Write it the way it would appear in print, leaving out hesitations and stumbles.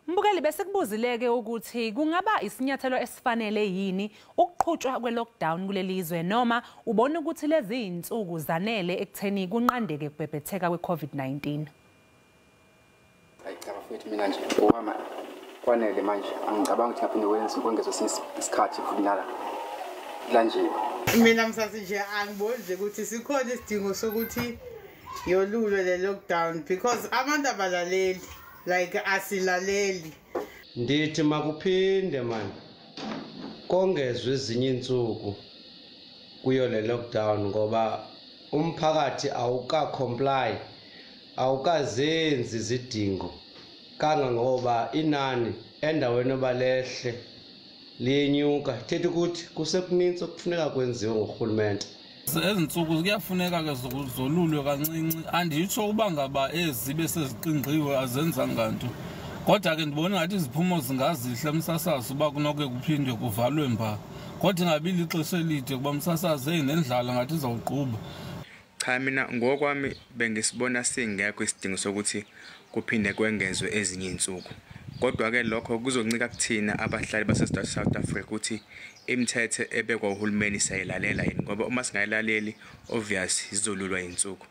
Mbukeli, besikubuzileke ukuthi kungaba isinyathelo esifanele yini ukuqhutshwa kwe-lockdown kuleli zwe, noma ubona ukuthi lezi zinsuku zanele ekutheni kunqandeke ukubhebhetheka kwe-COVID-19. Hayi cha bafethu, mina nje ngokwami kwanele manje, angicabangi ukuthi ngaphinde kwengezwe isikhathi futhi nala kanje. Mina msasi nje angiboni nje ukuthi sikhona isidingo sokuthi yolulwe le lockdown because abantu abalaleli, like asilaleli. Ndithi makuphinde mani kongezwe ezinye iintsuku kuyo le lockdown, ngoba umphakathi awuka-comply, awukazenzi izidingo, kangangoba inani endaweni yoba lehle liyenyuka. Thetha ukuthi kusekunintsi okufuneka kwenziwe ngurhulumente. Ezi ntsuku kuyafuneka ke zolulwe kancinci. Anditsho uba ngaba ezi beseziqingqiwe azenzanga nto, kodwa ke ndibona ngathi iziphumo zingazihle msasazi uba kunoke kuphinde kuvalwe mba, kodwa ingabi lixesha elide kuba msasazi eyi nendlala ngathi izawuquba. Cha, mina ngokwami bengisibona singekho isidingo sokuthi kuphinde kwengezwe ezinye iy'nsuku. Kodwa-ke lokho kuzoncika kuthina abahlali base-South Africa ukuthi imithetho ebekwa uhulumeni siyayilalela yini, ngoba uma singayilaleli obvious zizolulwa iy'nsuku.